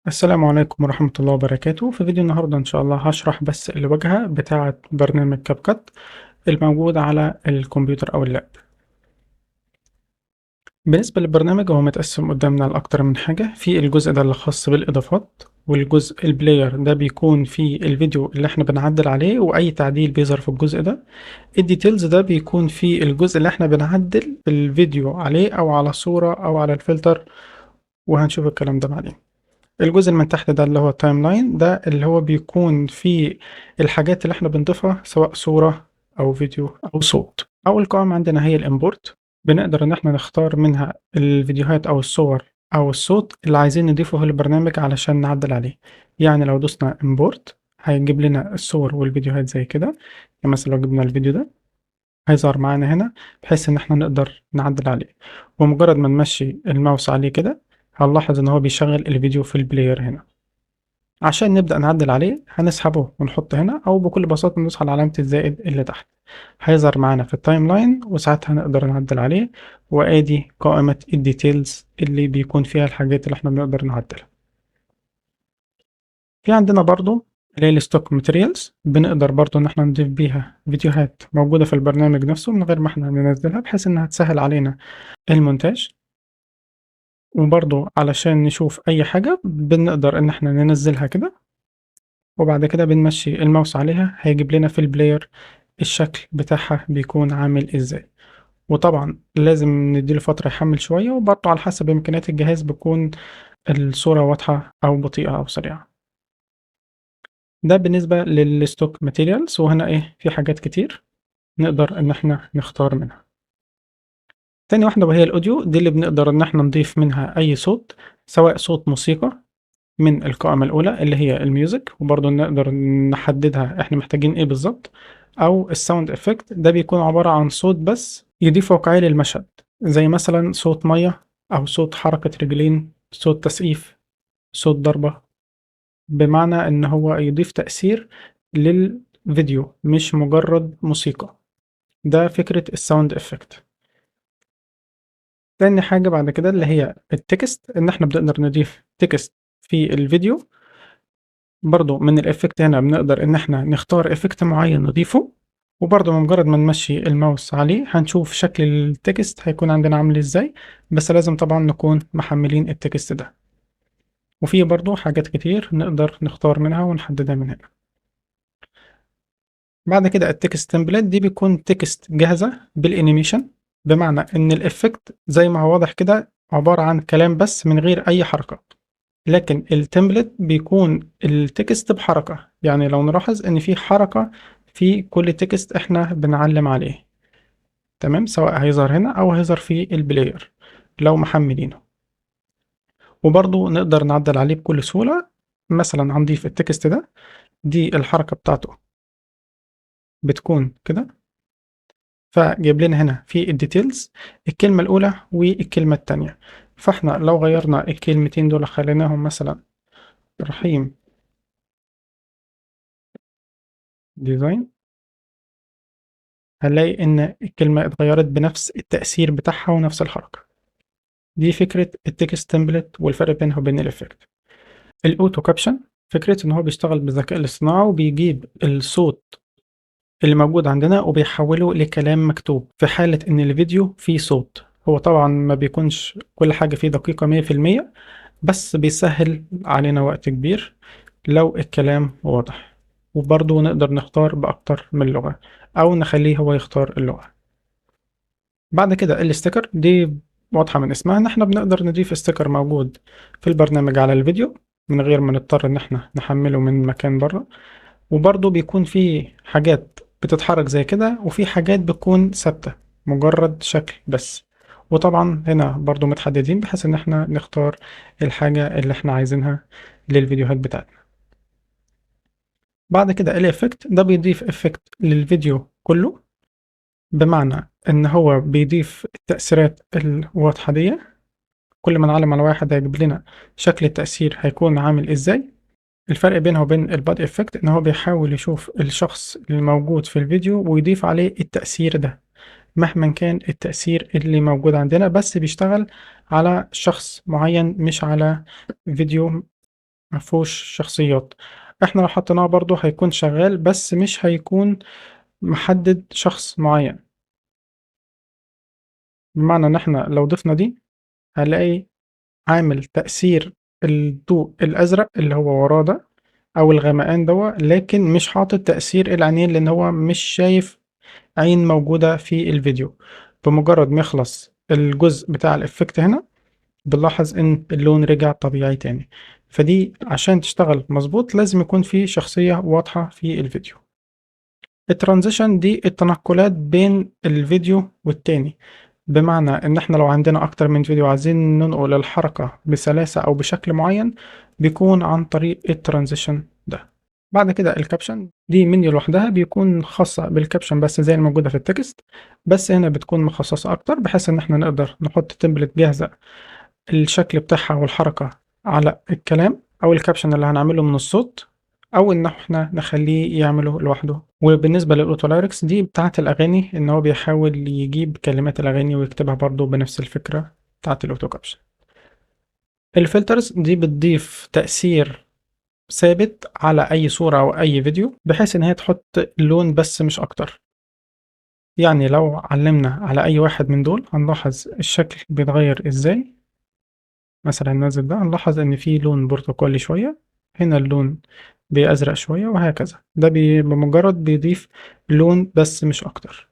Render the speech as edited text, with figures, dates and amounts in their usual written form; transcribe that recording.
السلام عليكم ورحمة الله وبركاته. في فيديو النهاردة إن شاء الله هشرح بس الواجهة بتاعة برنامج CapCut الموجود على الكمبيوتر أو اللاب. بالنسبة للبرنامج هو متقسم قدامنا لأكتر من حاجة. في الجزء ده اللي خاص بالإضافات، والجزء ال player ده بيكون فيه الفيديو اللي احنا بنعدل عليه وأي تعديل بيظهر في الجزء ده. ال details ده بيكون فيه الجزء اللي احنا بنعدل الفيديو عليه أو على صورة أو على الفلتر، وهنشوف الكلام ده بعدين. الجزء اللي من تحت ده اللي هو ال timeline، ده اللي هو بيكون فيه الحاجات اللي احنا بنضيفها سواء صورة أو فيديو أو صوت. أول قائمة عندنا هي ال import، بنقدر إن احنا نختار منها الفيديوهات أو الصور أو الصوت اللي عايزين نضيفه في البرنامج علشان نعدل عليه. يعني لو دوسنا import هيجيب لنا الصور والفيديوهات زي كده. يعني مثلا لو جبنا الفيديو ده هيظهر معانا هنا بحيث إن احنا نقدر نعدل عليه، ومجرد ما نمشي الماوس عليه كده هنلاحظ إن هو بيشغل الفيديو في ال player هنا. عشان نبدأ نعدل عليه هنسحبه ونحطه هنا، أو بكل بساطة ندوس على علامة الزائد اللي تحت، هيظهر معانا في ال timeline وساعتها نقدر نعدل عليه. وآدي قائمة ال details اللي بيكون فيها الحاجات اللي احنا بنقدر نعدلها. في عندنا برضو اللي هي ال stock materials، بنقدر برضو ان احنا نضيف بيها فيديوهات موجودة في البرنامج نفسه من غير ما احنا ننزلها، بحيث انها تسهل علينا المونتاج. وبرضو علشان نشوف اي حاجة بنقدر ان احنا ننزلها كده، وبعد كده بنمشي الماوس عليها هيجيب لنا في ال player الشكل بتاعها بيكون عامل ازاي. وطبعا لازم نديله فترة يحمل شوية، وبرضو على حسب امكانيات الجهاز بتكون الصورة واضحة او بطيئة او سريعة. ده بالنسبة لل stock materials. وهنا في حاجات كتير نقدر ان احنا نختار منها. تاني واحدة وهي ال audio، دي اللي بنقدر ان احنا نضيف منها اي صوت، سواء صوت موسيقى من القائمة الاولى اللي هي ال music، وبرضو نقدر نحددها احنا محتاجين ايه بالظبط، او ال sound effect، ده بيكون عبارة عن صوت بس يضيف واقعية للمشهد، زي مثلا صوت مية او صوت حركة رجلين، صوت تسقيف، صوت ضربة، بمعنى ان هو يضيف تأثير للفيديو مش مجرد موسيقى. ده فكرة ال sound effect. تاني حاجة بعد كده اللي هي ال text، ان احنا بنقدر نضيف text في الفيديو. برضو من ال effect هنا بنقدر ان احنا نختار effect معين نضيفه، وبرضو بمجرد ما نمشي الماوس عليه هنشوف شكل ال text هيكون عندنا عامل ازاي، بس لازم طبعا نكون محملين ال text ده. وفي برضو حاجات كتير نقدر نختار منها ونحددها من هنا. بعد كده ال text template، دي بيكون text جاهزة بال animation، بمعنى ان ال effect زي ما هو واضح كده عبارة عن كلام بس من غير اي حركة، لكن ال template بيكون ال text بحركة. يعني لو نلاحظ ان في حركة في كل text احنا بنعلم عليه، تمام، سواء هيظهر هنا او هيظهر في ال player لو محملينه. وبرضو نقدر نعدل عليه بكل سهولة. مثلا هنضيف ال text ده، دي الحركة بتاعته بتكون كده، فجايب لنا هنا في ال details الكلمة الأولى والكلمة التانية. فاحنا لو غيرنا الكلمتين دول خليناهم مثلا رحيم design، هنلاقي إن الكلمة اتغيرت بنفس التأثير بتاعها ونفس الحركة. دي فكرة ال text template والفرق بينها وبين ال effect. ال auto caption فكرة إن هو بيشتغل بالذكاء الاصطناعي وبيجيب الصوت اللي موجود عندنا وبيحوله لكلام مكتوب في حالة إن الفيديو فيه صوت. هو طبعا ما بيكونش كل حاجة فيه دقيقة مية في المية، بس بيسهل علينا وقت كبير لو الكلام واضح. وبرضه نقدر نختار بأكتر من لغة أو نخليه هو يختار اللغة. بعد كده ال sticker، دي واضحة من اسمها إن إحنا بنقدر نضيف sticker موجود في البرنامج على الفيديو من غير ما نضطر إن إحنا نحمله من مكان بره. وبرضه بيكون في حاجات بتتحرك زي كده، وفي حاجات بتكون ثابتة مجرد شكل بس. وطبعا هنا برضو متحددين بحيث ان احنا نختار الحاجة اللي احنا عايزينها للفيديوهات بتاعتنا. بعد كده ال effect، ده بيضيف effect للفيديو كله، بمعنى ان هو بيضيف التأثيرات الواضحة دي. كل ما نعلم على واحد هيجيب لنا شكل التأثير هيكون عامل ازاي. الفرق بينه وبين ال body effect ان هو بيحاول يشوف الشخص اللي موجود في الفيديو ويضيف عليه التأثير ده مهما كان التأثير اللي موجود عندنا، بس بيشتغل على شخص معين مش على فيديو. مفهوش شخصيات. احنا لو حطيناه برضو هيكون شغال، بس مش هيكون محدد شخص معين. بمعنى ان احنا لو ضفنا دي هنلاقي عامل تأثير الضوء الأزرق اللي هو وراه ده أو الغمقان ده، لكن مش حاطط تأثير العينين لأن هو مش شايف عين موجودة في الفيديو. بمجرد ما يخلص الجزء بتاع ال effect هنا بنلاحظ إن اللون رجع طبيعي تاني. فدي عشان تشتغل مظبوط لازم يكون في شخصية واضحة في الفيديو. ال transition دي التنقلات بين الفيديو والتاني، بمعنى ان احنا لو عندنا اكتر من فيديو عايزين ننقل الحركة بسلاسة او بشكل معين بيكون عن طريق ال transition ده. بعد كده ال caption دي منيو لوحدها بيكون خاصة بال caption بس زي الموجودة في ال text، بس هنا بتكون مخصصة اكتر بحيث ان احنا نقدر نحط template جاهزة الشكل بتاعها والحركة على الكلام او ال caption اللي هنعمله من الصوت، او ان احنا نخليه يعمله لوحده. وبالنسبة لل auto lyrics دي بتاعت الاغاني، ان هو بيحاول يجيب كلمات الاغاني ويكتبها برضو بنفس الفكرة بتاعت ال auto caption. ال filters دي بتضيف تأثير ثابت على اي صورة او اي فيديو بحيث ان هي تحط لون بس مش اكتر. يعني لو علمنا على اي واحد من دول هنلاحظ الشكل بيتغير ازاي. مثلا ننزل ده هنلاحظ ان في لون برتقالي شوية، هنا اللون بأزرق شوية، وهكذا. ده بمجرد بيضيف لون بس مش أكتر.